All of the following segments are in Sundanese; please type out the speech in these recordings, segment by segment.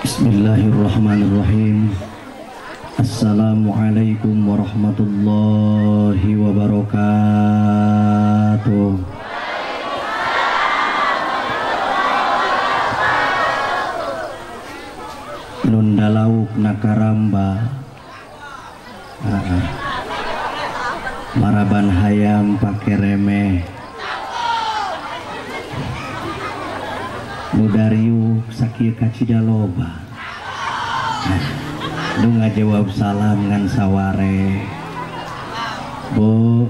Bismillahirrahmanirrahim. Assalamualaikum warahmatullahi wabarakatuh. Nunda lauk nakaramba, maraban hayam pake remeh, mudariuk sakieu kacida loba. Nu ngajawab salam ngan saware. Bu,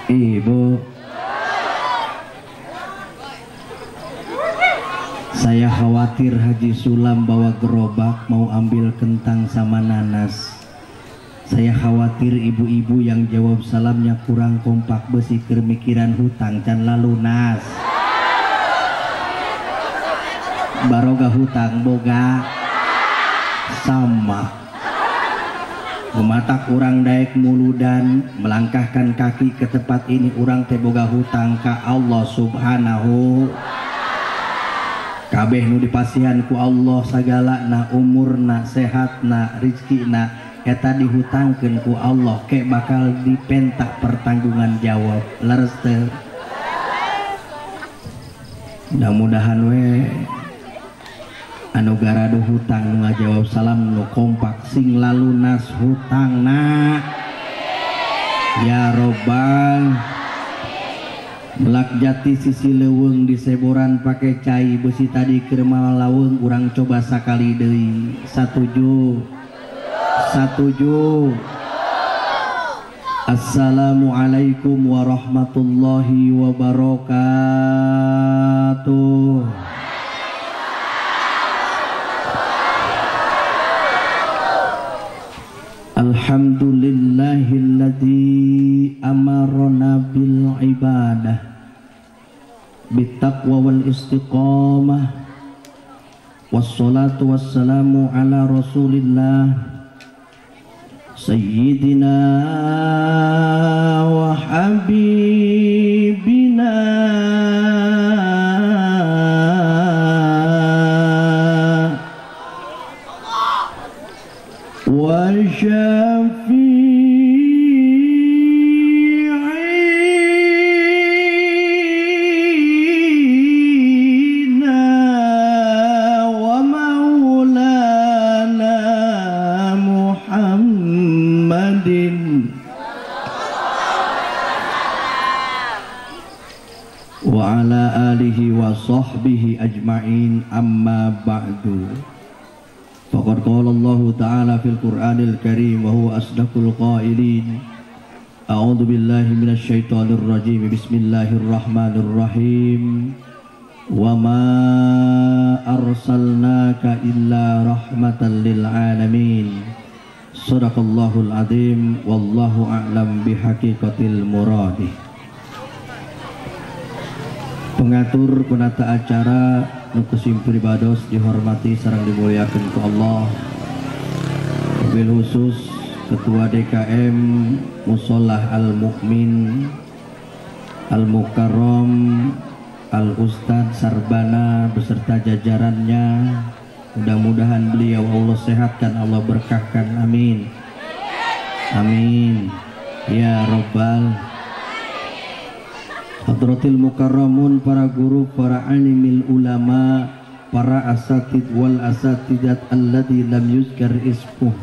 ibu, saya khawatir Haji Sulam bawa gerobak mau ambil kentang sama nanas. Saya khawatir ibu-ibu yang jawab salamnya kurang kompak besi kermikiran hutang can lalunas. Baroga hutang boga sama. Mematak urang daek muludan melangkahkan kaki ke tempat ini, urang teh boga hutang ka Allah Subhanahu. Kabeh nu dipasihan ku Allah sagalana, umurna, sehatna, rizkina, eta dihutangkeun ku Allah ke bakal dipentak pertanggungan jawab. Leres teu? Mudah-mudahan we anu garado hutang nu ngajawab salam nu kompak sing lalunas hutangna ya robbal. Melak jati sisi leuweung diseboran pake cai besi tadi keur malaweng, urang coba sakali deui. Satuju, satuju. Assalamualaikum warahmatullahi wabarakatuh. Alhamdulillahilladzi amarna bil ibadah bittaqwa wal istiqamah, wassalatu wassalamu ala rasulillah sayyidina wa habibina wa syafi'ina wa maulana Muhammadin wa ala alihi wa sahbihi ajma'in, amma ba'du. Faqad qala Allahu ta'ala fil Qur'anil Karim wa huwa asdaqul qailin. A'udzu billahi minasy syaithanir rajim. Bismillahirrahmanirrahim. Wa ma arsalnaka illa rahmatan lil alamin. Shadaqallahul azim, wallahu a'lam bihaqiqatil muradi. Pengatur penata acara nu kusim pribados dihormati sareng dimuliakeun ku Allah. Wabil khusus Ketua DKM Musolah Al-Mukmin Al-Mukarram Al-Ustadz Sarbana beserta jajarannya. Mudah-mudahan beliau Allah sehatkan, Allah berkahkan, amin. Amin ya robbal. Hadratil mukarramun, para guru, para alimil ulama, para asatid wal asatidat alladzi lam yuzkar ismuh,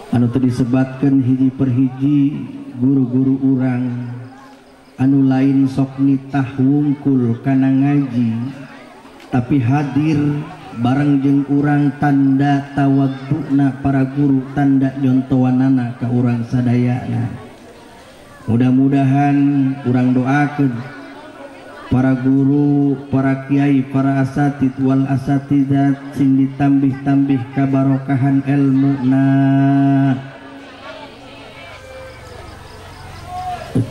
anu teu disebatkeun hiji per hiji guru-guru urang anu lain sok nitah wungkul kana ngaji tapi hadir bareng jeung urang, tanda tawadduna para guru, tanda nyontowanana ka urang sadayana. Mudah-mudahan urang doakeun para guru, para kiai, para asatid wal asatidat sing ditambih-tambih kabarokahan ilmuna.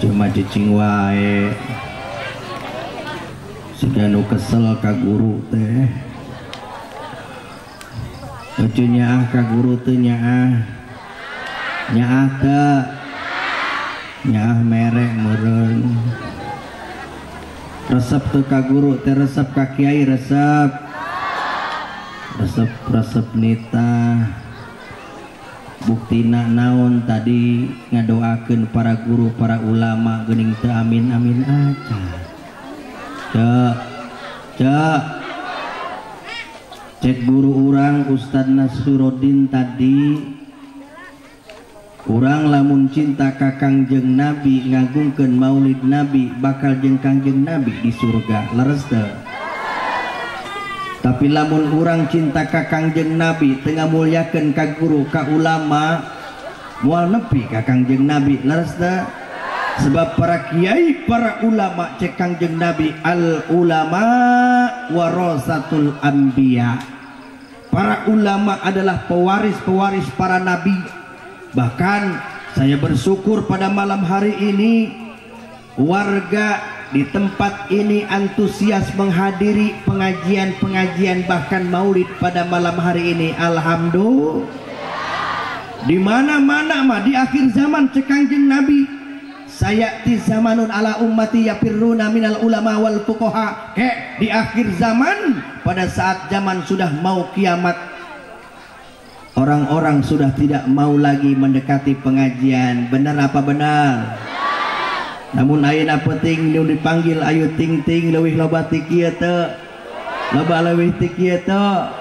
Cuma cicing wae siga nu kesel ka guru teh. Ece nyaah ka guru teh nyaah. Nyaah teh nyaah merek meureun. Resep teu ka guru teh resep ka kiai resep. Resep-resep nita buktina naon tadi ngadoakeun para guru para ulama geuning teu amin amin aja. Cek cek cek guru urang Ustadz Nasruddin tadi, urang lamun cinta ka Kangjeng Nabi ngagungkeun maulid Nabi bakal jeung Kangjeng Nabi di surga. Leres teu? Tapi lamun urang cinta ka Kangjeng Nabi teu ngamulyakeun ka guru ka ulama moal nepi ka Kangjeng Nabi. Leres teu? Sebab para kiai para ulama cek Kangjeng Nabi al ulama warasatul anbiya. Para ulama adalah pewaris-pewaris para nabi. Bahkan saya bersyukur pada malam hari ini warga di tempat ini antusias menghadiri pengajian-pengajian bahkan maulid pada malam hari ini. Alhamdulillah. Di mana-mana mah di akhir zaman cek Kangjeng Nabi, sayati zamanun ala ummati yapirruna minal ulama wal fuqaha. Kek di akhir zaman pada saat zaman sudah mau kiamat, orang-orang sudah tidak mau lagi mendekati pengajian. Benar apa benar? Namun ayeuna penting nu dipanggil ayu ting-ting leuwih loba ti kieu teu, loba leuwih ti kieu teu,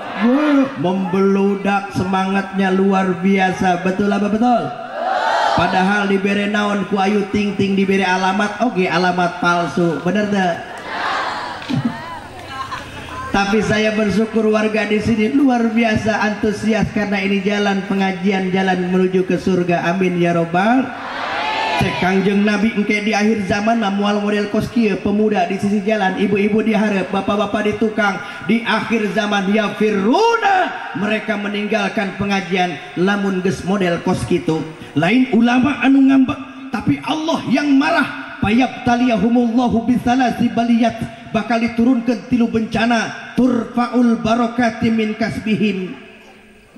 membeludak semangatnya luar biasa. Betul apa betul? Padahal dibere naon ku ayu ting-ting, dibere alamat, oke alamat palsu. Bener teu? Tapi saya bersyukur warga di sini luar biasa antusias karena ini jalan pengajian, jalan menuju ke surga. Amin ya robbal. Cek Kangjeng Nabi engke di akhir zaman mah moal model kos kieu, pemuda di sisi jalan, ibu-ibu di hareup, bapak-bapak di tukang. Di akhir zaman ya firruna, mereka meninggalkan pengajian lamun geus model kos kitu. Lain ulama anu ngambek, tapi Allah yang marah. Payabtaliyahumullahu bisalasi baliyat, bakal diturunkan tilu bencana, turfaul barokati min kasbihim.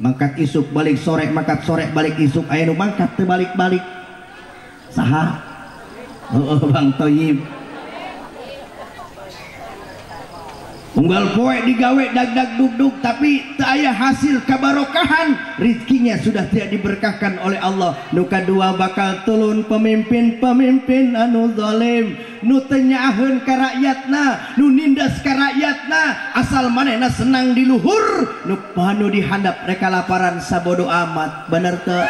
Mangkat isuk balik sore, mangkat sore balik isuk, aya nu mangkat teu balik-balik. Saha? Oh, Bang Toyib. Unggal poe digawe dag-dag dug-dug tapi teu aya hasil kabarokahan, rizkinya sudah tidak diberkahkan oleh Allah. Nu kadua bakal turun pemimpin-pemimpin anu zalim, nu teu nyaaheun ka rakyatna, nu nindas ka rakyatna, asal manehna senang di luhur, nu panu di handap reka laparan sabodo amat. Bener teu?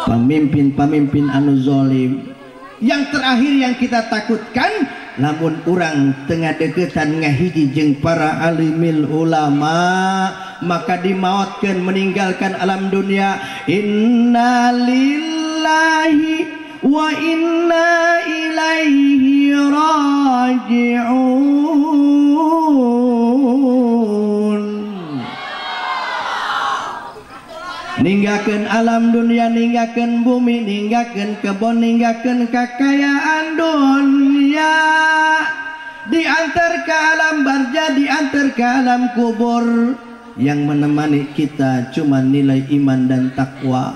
Pemimpin-pemimpin anu zalim. Yang terakhir yang kita takutkan, lamun urang tengah deketan ngahiji jeung para alimil ulama, maka dimautkeun meninggalkan alam dunia. Inna lillahi wa inna ilaihi raji'un. Ninggakeun alam dunia, ninggakeun bumi, ninggakeun kebon, ninggakeun kekayaan dunia, diantar ke alam barja, diantar ke alam kubur. Yang menemani kita cuma nilai iman dan takwa.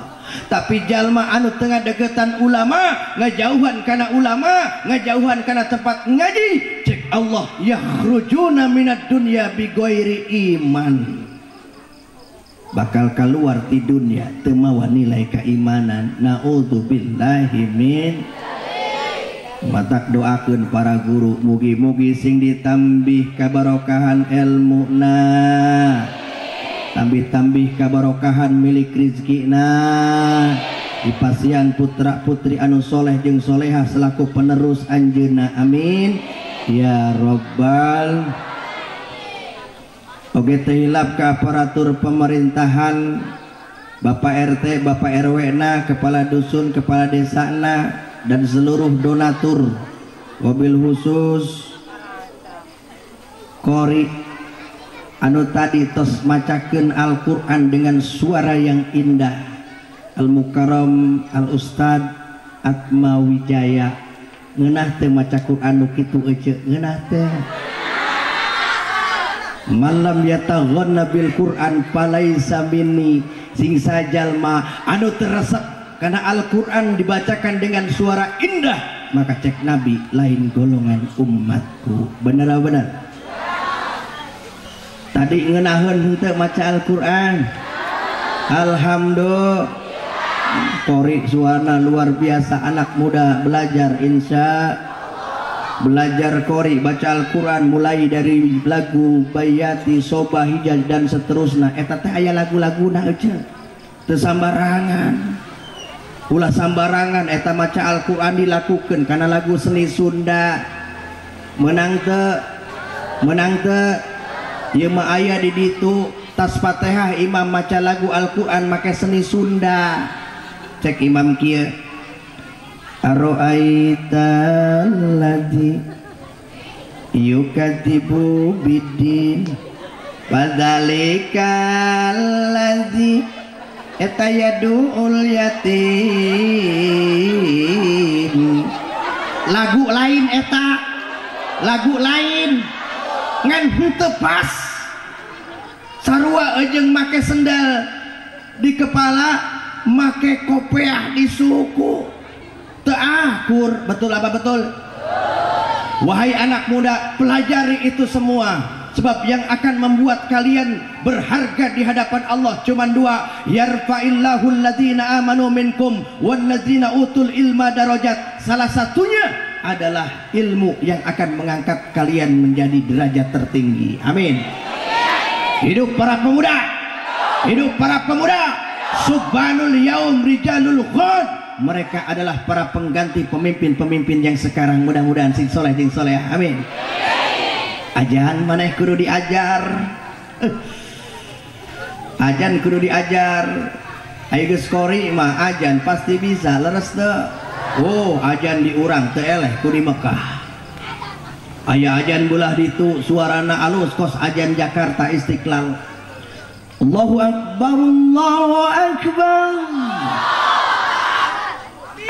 Tapi jalma anu tengah deketan ulama, ngajauhan kana ulama, ngajauhan kana tempat ngaji, cek Allah yakhrujuna minad dunya bighairi iman, bakal keluar di dunia teu mawa nilai keimanan. Naudzubillahi min. Matak doakeun para guru mugi-mugi sing ditambih kabarokahan elmuna, tambih-tambih kabarokahan milik rizkina, dipasihan putra putri anu soleh jeung solehah selaku penerus anjeunna. Amin ya robbal. Oge teu hilap ka aparatur pemerintahan, Bapak RT, Bapak RW na, kepala dusun, kepala desa na, dan seluruh donatur, wabil khusus qori anu tadi tos macakeun Al-Qur'an dengan suara yang indah, Al-Mukarram Al-Ustad Atma Wijaya. Ngeunah teu maca Qur'an nu kitu ece, ngeunah teu? Malam yataghanna bil Qur'an falaisa minni. Sing sajalma anu teresep karena Al-Qur'an dibacakan dengan suara indah, maka cek Nabi lain golongan umatku. Benar benar. Tadi ngeunaheun henteu maca Al-Qur'an. Alhamdulillah. Qori suara luar biasa, anak muda belajar insya belajar qori baca Al-Qur'an mulai dari lagu Bayati, Soba, Hijaz dan seterusnya. Eta teh aya lagu-laguna eueuh. Teu sambarangan. Ulah sambarangan eta maca Al-Qur'an dilakukeun kana lagu seni Sunda. Menang teu? Menang teu? Ieu mah aya di ditu tas Fatihah imam maca lagu Al-Qur'an make seni Sunda. Cek imam kieu. Ara'aital ladzi yukadzibu biddin fadzalikal ladzi eta yadu'ul yatim. Lagu lain eta, lagu lain ngan henteu pas. Sarua jeung make sendal di kepala, make kopiah di suku. Teu akur, betul apa betul? Wahai anak muda, pelajari itu semua. Sebab yang akan membuat kalian berharga di hadapan Allah cuma dua. Yarfa'illahu alladzina amanu minkum walladzina utul ilma darajat. Salah satunya adalah ilmu yang akan mengangkat kalian menjadi derajat tertinggi. Amin. Hidup para pemuda. Hidup para pemuda. Subhanul yaum rijalul ghad. Mereka adalah para pengganti pemimpin-pemimpin yang sekarang. Mudah-mudahan sing soleh, sing soleh. Amin. Ajan maneh kudu diajar. Ajan kudu diajar. Ayo geus qori mah ajan pasti bisa leres teu. Oh, ajan di urang teu eleh ku di Mekah. Aya ajan belah ditu suarana alus kos ajan Jakarta Istiqlal. Allahu akbar, Allahu akbar.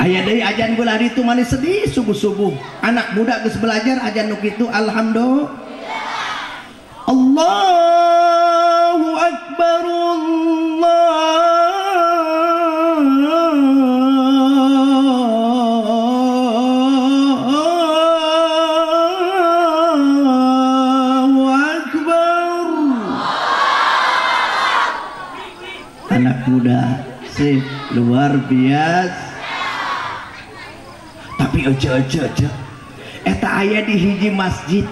Aya deui ajan belah ditu manis sedih subuh-subuh. Anak muda geus belajar ajan nu kitu alhamdulillah. Allahu akbar, Allahu akbar. Anak muda sih luar biasa. Tapi ece eta aya di hiji masjid.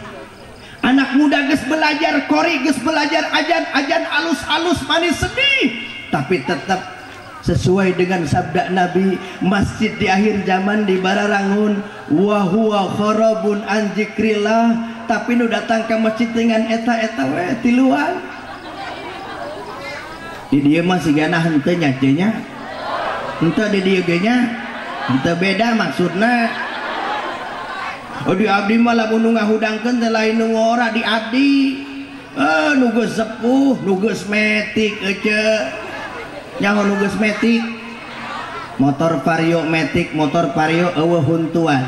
Anak muda geus belajar qori, geus belajar ajan, ajan alus-alus manis sedih, tapi tetap sesuai dengan sabda Nabi, masjid di akhir zaman di Bararangun wa huwa kharabun an zikrillah, tapi nu datang ke masjid dengan eta-eta we tiluan. Di dieu mah sigana henteu nya teh nya. Henteu di dieu ge nya. Henteu beda maksudna. Oh di abdi mah lamun nu ngahudangkeun teh lain nu ngora di abdi. Nu geus sepuh, nu geus metik ece. Nyaho nu geus metik. Motor Vario metik, motor Vario eueuh huntuan.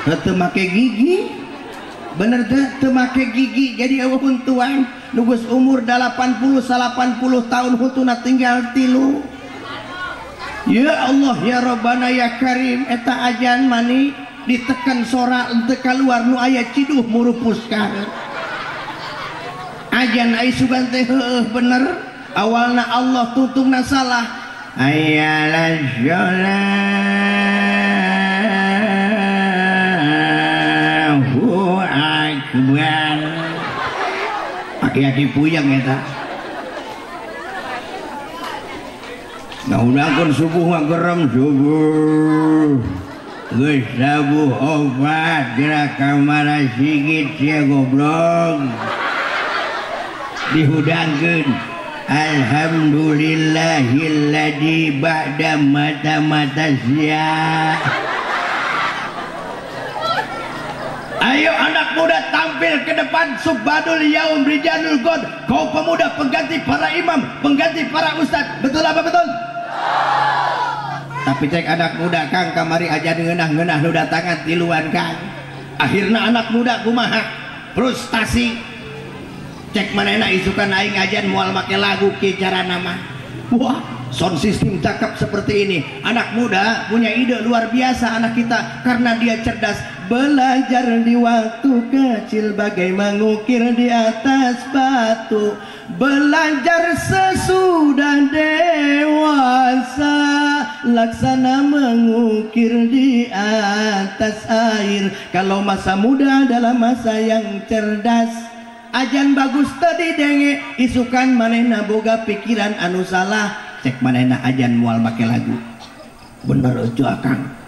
Teu make gigi. Bener teu teu make gigi jadi eueuh huntuan. Nu geus umur 80 80 tahun huntuna tinggal 3. Ya Allah ya Rabbana ya Karim, eta ajan mani ditekan sora teu kaluar nu aya ciduh murupuskan. Ajan ai sugan teh heueuh bener, awalna Allah tutungna salah. Hayya Allahu akbar. Aki-aki puyeng eta. Ngahudangkeun subuh ngagerem subuh. Geus sabuh opat gerak kamara sigit sia goblok. Dihudangkeun alhamdulillahilladzi ba'da mata-mata sia. Ayo anak muda tampil ke depan, subadul yaum rijalul god. Kau pemuda pengganti para imam, pengganti para ustad. Betul apa betul? Tapi cek anak muda kang kamari aja ngeunah-ngeunah nu datangan tiluan kang. Akhirna anak muda kumaha? Frustasi. Cek manehna isukan aing ajan moal make lagu kieu carana mah. Wah, sound system cakep seperti ini. Anak muda punya ide luar biasa anak kita karena dia cerdas. Belajar di waktu kecil bagai mengukir di atas batu. Belajar sesudah dewasa laksana mengukir di atas air. Kalau masa muda adalah masa yang cerdas. Ajan bagus tadi denge isukan manehna boga pikiran anu salah. Cek manehna ajan moal make lagu. Bener eueuh akang.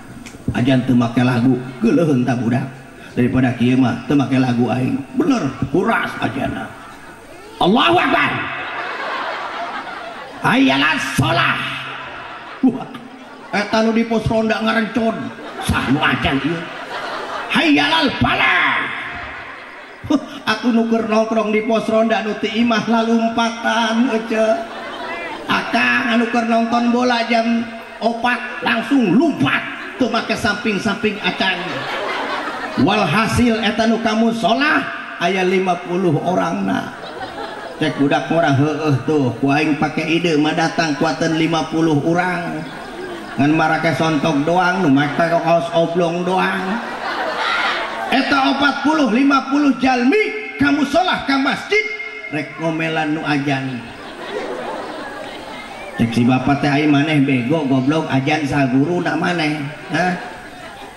Ajan teu make lagu geuleuheun ta budak. Daripada kieu mah teu make lagu aing. Bener kuras ajana. Allahu Akbar. Hayyalas shalah. Wah, eta nu di pos ronda ngarencon. Sah nu ajan ieu. Hayyalal falah. Aku nu keur nongkrong di pos ronda nu ti imah lalumpatan ece. Akang anu keur nonton bola jam 4 langsung lompat teu make samping-samping acan. Walhasil eta nu kamu sholah aya 50 orangna. Cek budak murah heueuh tuh ku aing pake ide mah datang kuateun 50 urang. Ngan marake sontok doang nu make kaos oblong doang. Eta 40 50 jalmi kamu sholah ka masjid rek ngomelan nu ajan. Cek si bapak teh ai maneh bego goblok ajan saguru nak maneh. Hah?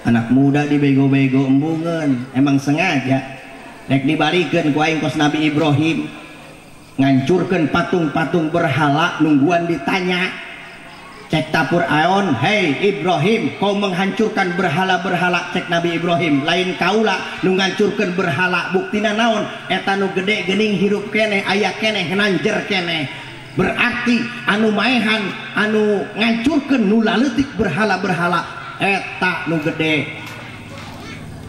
Anak muda dibego-bego embungeun emang sengaja rek dibalikeun ku aing kos Nabi Ibrahim ngancurkeun patung-patung berhala nungguan ditanya. Cek tapur aon, hei Ibrahim, kau menghancurkan berhala-berhala. Cek Nabi Ibrahim, lain kaula nu ngancurkeun berhala, buktina naon? Eta nu gede geuning hirup keneh, aya keneh, nanjer keneh. Berarti anu maehan, anu ngancurkeun nu laleutik berhala-berhala, eta nu gede.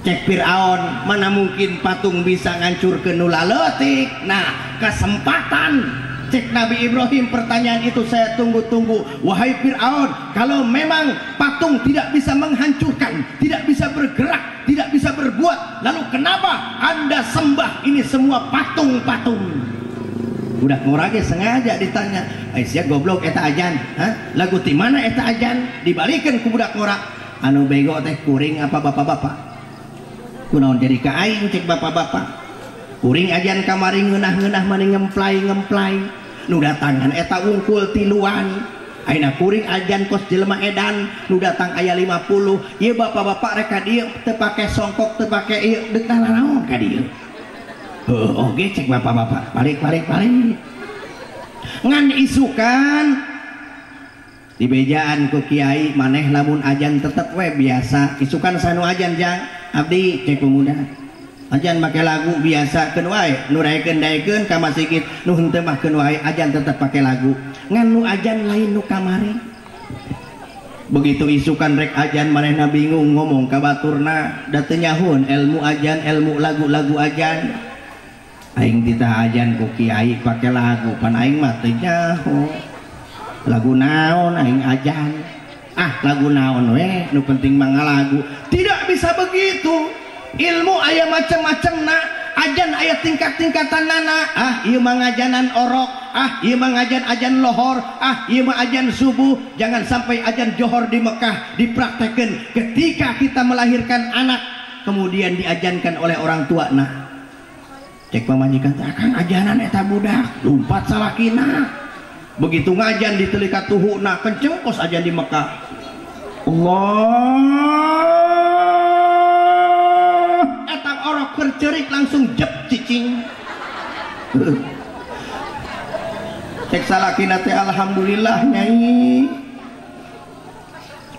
Cek Fir'aun, mana mungkin patung bisa ngancurkeun nu laleutik? Nah, kesempatan. Cek Nabi Ibrahim, pertanyaan itu saya tunggu-tunggu. Wahai Fir'aun, kalau memang patung tidak bisa menghancurkan, tidak bisa bergerak, tidak bisa berbuat, lalu kenapa Anda sembah ini semua patung-patung? Budak ngorage sengaja ditanya, ai sia goblok eta ajan, hah? Lagu ti mana eta ajan? Dibalikeun ku budak ngora. Anu bego teh kuring apa bapak-bapak? Kunaon jadi ka aing cek bapak-bapak? Kuring ajan kamari ngeunah-ngeunah mani ngemplay-ngemplay. Nu datangan eta wungkul tiluan. Ayeuna kuring ajan kos jelema edan nu datang aya 50. Ieu bapak-bapak rek ka dieu teu pake songkok teu pake ieu deuk nanaon ka dieu. Heuh oge cek bapak-bapak balik-balik balik. Ngan isukan dibejaan ku kiai maneh lamun ajan tetep we biasa. Isukan sanu ajan jang abdi cek pemuda. Ajan make lagu biasa keun wae nu daekeun daekeun ka masjid nu henteu mah keun wae ajan tetep pake lagu. Ngan nu ajan lain nu kamari. Begitu isukan rek ajan manehna bingung ngomong ka baturna da teu nyahoeun ilmu ajan ilmu lagu-lagu ajan. Aing ditah ajan ku kiai pake lagu pan aing mah teu nyaho. Lagu naon aing ajan? Ah lagu naon we nu penting mah ngalagu. Tidak bisa begitu. Ilmu aya macam-macam nak, ajan aya tingkat-tingkatan nana. Ah ieu mah ngajanan orok, ah ieu mah ngajan ajan lohor, ah ieu mah ajan subuh. Jangan sampai ajan johor di Mekah dipraktekeun ketika kita melahirkan anak kemudian diajankan oleh orang tua nah. Cek pamajikan teh akang ajanan eta budak, lumpat salakina. Begitu ngajan di telika tuhuna kenceng kos ajan di Mekah. Allah eta orok kercerik langsung jep cicing. Cek salakina teh alhamdulillah nyai.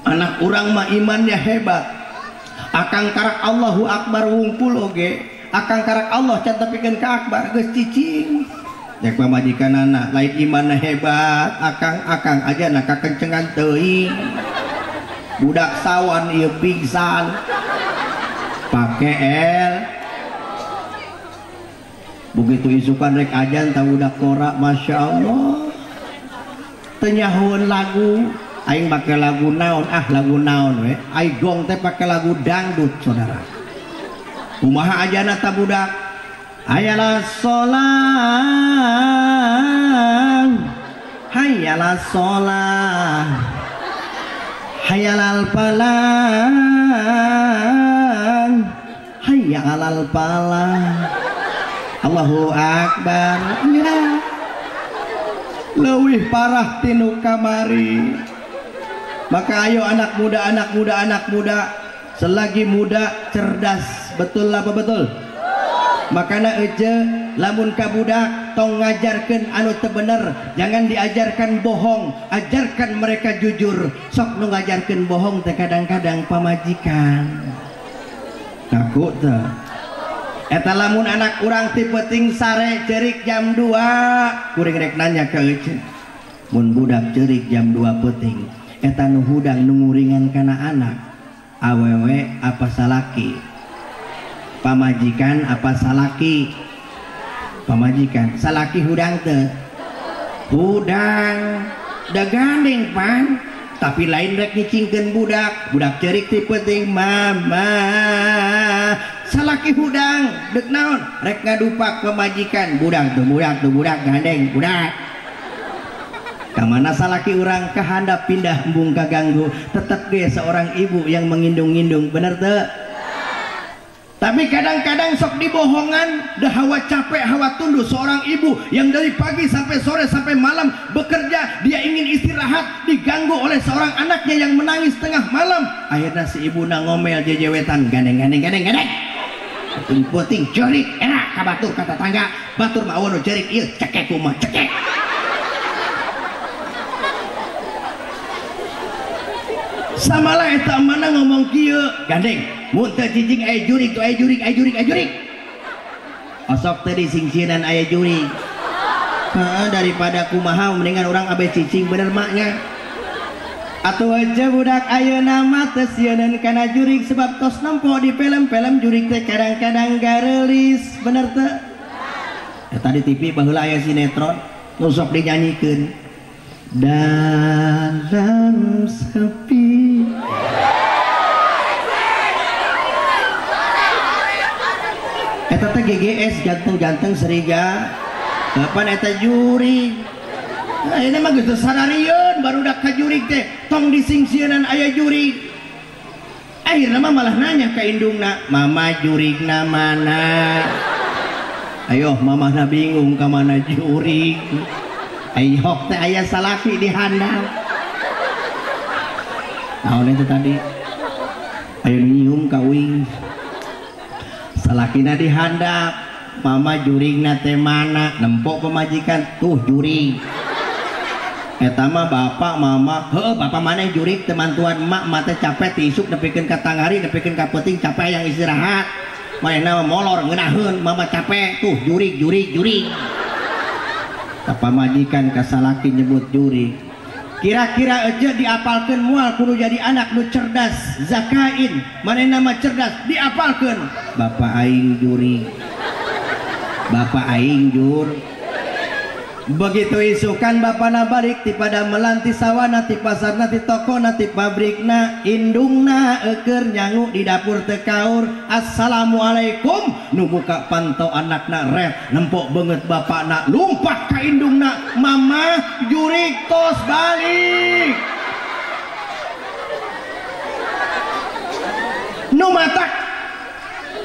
Anak urang mah imannya hebat. Akang karak Allahu Akbar wungkul oge. Akang karak Allah can tepikeun ka akbar geus cicing. Cek pamajikanana lain imanna hebat, akang-akang aja na kakencengan teuing. Budak sawan ieu pingsan. Pake L. Begitu isukan rek ajan tah budak korak Masya Allah. Teu nyahoeun lagu, aing make lagu naon? Ah lagu naon we? Ai gong teh pake lagu dangdut saudara. Kumaha ajana ta budak? Hayalah sholat, hayalah sholat, hayalal falah. alal falah. Allahu akbar. Ya. Leuwih parah tinu kamari. Maka ayo anak muda, anak muda, anak muda, selagi muda cerdas, betul apa betul? Makana ece lamun ka budak tong ngajarkeun anu teu bener, jangan diajarkan bohong, ajarkan mereka jujur. Sok nu ngajarkeun bohong teh kadang-kadang pamajikan. Ngaku teh. Eta lamun anak urang ti peuting sare ceurik jam 2, kuring rek nanya ka ece. Mun budak ceurik jam 2 peuting, eta nu hudang nu nguringan kana anak, awewe apa salaki? Pamajikan apa salaki? Pamajikan. Salaki hudang teu? Hudang. Da gandeng pan, tapi lain rek nyicingkeun budak. Budak ceurik ti peuting mama. Salaki hudang deuk naon? Rek ngadupak pamajikan. Budak tuh, budak tuh, budak gandeng, budak. Kamana salaki urang kahandap pindah embung kaganggu, tetep ge seorang ibu yang mengindung-indung, bener teu? Tapi kadang-kadang sok dibohongan, dah hawa capek, hawa tunduh. Seorang ibu yang dari pagi sampai sore sampai malam bekerja, dia ingin istirahat, diganggu oleh seorang anaknya yang menangis tengah malam. Akhirnya si ibu ngomel jejewetan, gandeng gandeng gandeng gandeng. Puting jerik, enak ka batur ka tetangga, batur mah aweun jerik ieu cekek kumaha cekek. Samalah eta mana ngomong kieu, gandeng mun teu cicing aya jurik tuh, aya jurik, aya jurik, aya jurik. Osok teh disingsieunan aya jurik. Heeh, daripada kumaha mendingan urang abe cicing, bener maknya. Atuh aja budak ayeuna mah teu sieuneun kana jurik sebab tos nempo di film-film jurik teh kadang-kadang gareulis, bener teu? Eta di TV baheula aya sinetron nu sok dinyanyikeun. Dalam sepi. Eta teh GGS ganteng-ganteng seriga. Kapan eta jurig? Nah, ini mah geus sararieun barudak ka jurig teh tong disingsieunan aya jurig. Akhirna mah malah nanya ka indungna, "Mama jurigna mana?" Ayo mamahna bingung ka mana jurig. Ayo teh aya salaki di handap. Naon itu tadi? Ayo nyium ka uing. Salakina di handap, mama jurigna teh mana? Nempok pemajikan, tuh jurig. Eta mah bapak mama, heuh bapak maneh jurig teh mantuan emak, emak teh capek ti isuk nepikeun ka tangari, nepikeun ka peuting capek yang istirahat. Manehna mah molor ngeunaheun, mama capek, tuh jurig jurig jurig. Pamajikan ka salaki nyebut jurig. Kira-kira aja diapalkeun moal kudu jadi anak nu cerdas, zakain, manehna mah cerdas, diapalkeun. Bapak aing jurig. Bapak aing jur. Begitu isukan bapana balik ti pada melanti sawana ti pasarna ti tokona ti pabrikna, indungna eueur nyangu di dapur teu kaur. Assalamualaikum. Nu buka pantau anakna ret nempok beungeut bapakna lumpat ka indungna, mama jurig tos balik. Nu matak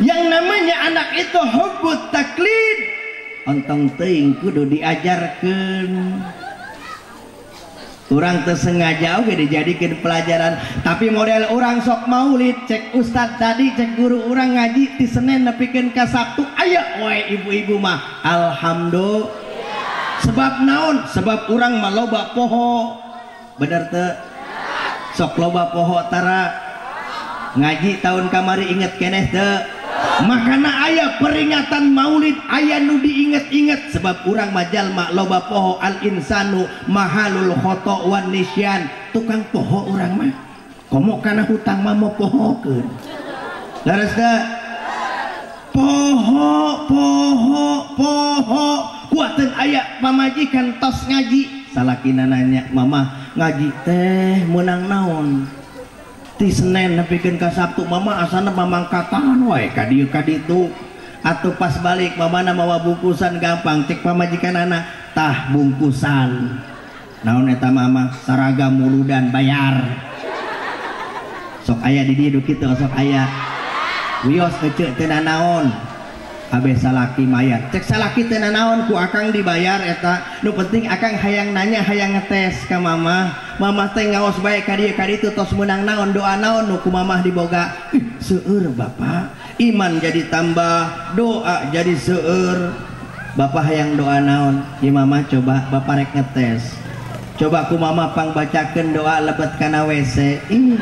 yang namanya anak itu hubbut taklid. Ontong teuing kudu diajarkeun. Urang teu sengaja oge dijadikeun pelajaran, tapi model urang sok maulid, cek ustad tadi, cek guru urang ngaji ti Senin nepikeun ka Sabtu, aya wae ibu-ibu mah alhamdulillah. Sebab naon? Sebab urang mah loba poho. Bener teu? Sok loba poho tara. Ngaji tahun kamari inget keneh teu? Makana aya peringatan maulid aya nu diinget-inget sebab urang mah jalma loba poho. Al insanu mahalul khoto wan nisyan, tukang poho urang mah komo kana hutang mah mo pohokeun. Leres teu? Poho poho poho kuateun aya pamajikan tos ngaji, salakina nanya, "Mama ngaji teh meunang naon?" Ti Senin nepikeun ka Sabtu mama asana mamangkatan wae ka dieu ka ditu. Atuh pas balik mamana mawa bungkusan gampang, cek pamajikanana, "Tah bungkusan." Naon eta mama? Saragam muludan bayar. Sok aya di dieu kitu, sok aya. Wios ece teu nanaon. Abeh salaki mayar. Cek salaki teu nanaon ku akang dibayar eta. Nu penting akang hayang nanya hayang ngetes ka mamah. Mamah teh ngaos bae ka dieu ka ditu tos meunang naon doa naon nu ku mamah diboga. Ih, seueur bapak. Iman jadi tambah, doa jadi seueur. Bapak hayang doa naon? Ieu mamah coba bapak rek ngetes. Coba ku mamah pangbacakeun doa lebet kana WC. Ih.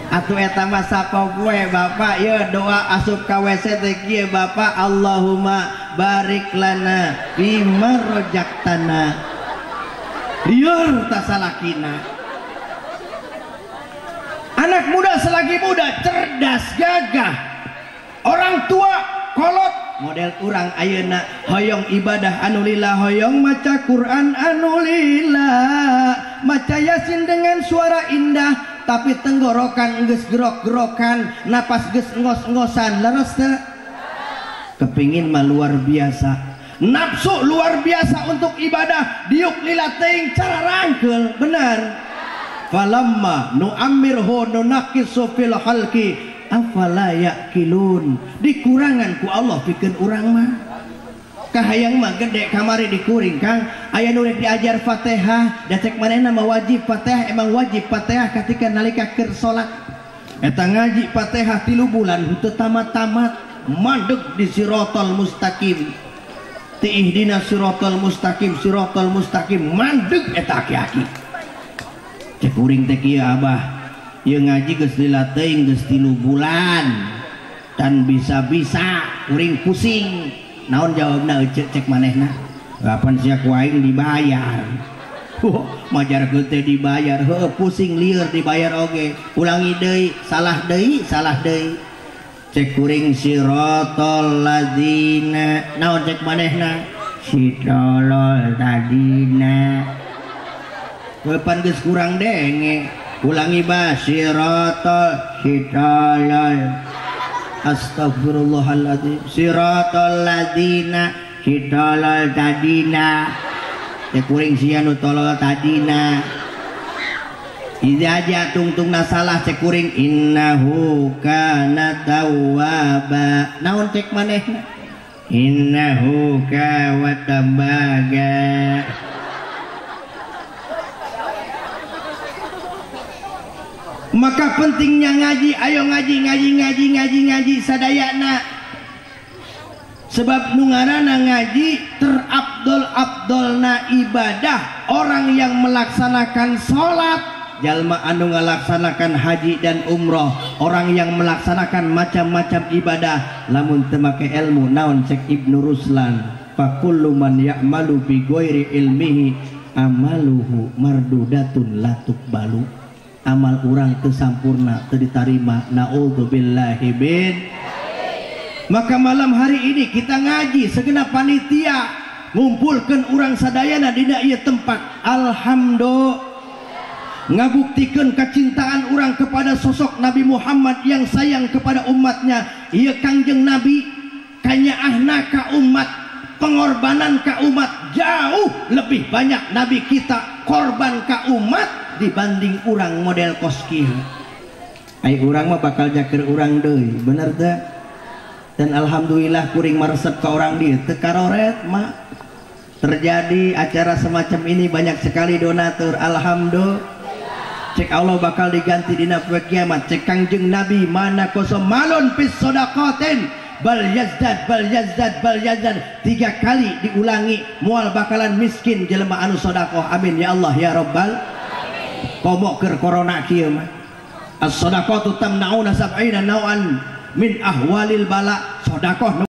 Atuh eta mah sapopoe bapak ieu doa asup ka WC teh kieu bapak, Allahumma barik lana fima rojaktana. Lieur tasalakina. Anak muda selagi muda cerdas gagah. Orang tua kolot model urang ayeuna hoyong ibadah anu lila, hoyong maca Quran anu lila, maca Yasin dengan suara indah, tapi tenggorokan geus gerok-gerokan, napas geus ngos-ngosan, leres teu? Kepingin mah luar biasa, nafsu luar biasa untuk ibadah, diuk lila teuing cara rangkeul, benar. Falamma nu'ammirhu nunaqisu fil khalqi afala yaqilun, dikurangan ku Allah pikeun urang mah. Kahayang mah gede kamari dikuring Kang, aya nu rek diajar Fatihah, da cek manehna mah wajib Fatihah, emang wajib Fatihah ketika nalika keur salat. Eta ngaji Fatihah 3 bulan henteu tamat-tamat, mandeg di siratal mustaqim. Ti ihdina siratal mustaqim, siratal mustaqim, mandeg eta aki-aki. Cek kuring teh kieu abah, ieu ngaji geus lila teuing geus 3 bulan dan bisa-bisa kuring pusing. Naon jawabna ece cek manehna? Kapan sia ku aing dibayar? Majarkeun teh dibayar, heuh pusing lieur dibayar oge. Ulangi deui, salah deui, salah deui. Cek kuring siratal ladzina. Naon cek manehna? Si tolol tadina. Kapan geus kurang denge. Ulangi ba siratal si tolol. Astagfirullahaladzim. Siratal ladzina si tolol tadina. Cek kuring sia nu tolol tadina. Iza aja tungtungna salah cek kuring innahu kana tawwaba. Naon cek manehna? Innahu kawatambaga. Maka pentingnya ngaji, ayo ngaji ngaji ngaji ngaji ngaji sadayana. Sebab nu ngaranna ngaji terabdol-abdolna ibadah. Orang yang melaksanakan salat, jalma anu ngalaksanakan haji dan umroh, orang yang melaksanakan macam-macam ibadah, lamun teu make ilmu naon cek Ibnu Ruslan, fa kullu man ya'malu bi ghairi ilmihi amaluhu mardudatun la tuqbalu. Amal urang teu sampurna, teu ditarima, naudzubillahi min. Maka malam hari ini kita ngaji segenap panitia ngumpulkeun urang sadayana dina ieu tempat. Alhamdulillah, ngabuktikeun kecintaan urang kepada sosok Nabi Muhammad yang sayang kepada umatnya. Ieu Kangjeng Nabi kanyaahna ka umat, pengorbanan ka umat jauh lebih banyak Nabi kita korban ka umat dibanding urang model koski. Ai urang mah bakal jaker urang deui, bener teu? Dan alhamdulillah kuring maresep ka urang dieu teu karoret mah. Terjadi acara semacam ini banyak sekali donatur, alhamdulillah. Cek Allah bakal diganti dina poe kiamat. Cek Kangjeng Nabi mana kosom malun fis sadaqatin bal yazdad bal yazdad bal yazdad, 3 kali diulangi, moal bakalan miskin jelema anu sedekah. Amin ya Allah ya rabbal. Komo keur corona kieu mah. As-sadaqatu tamnauna sab'ina nau'an min ahwalil bala. Sedekah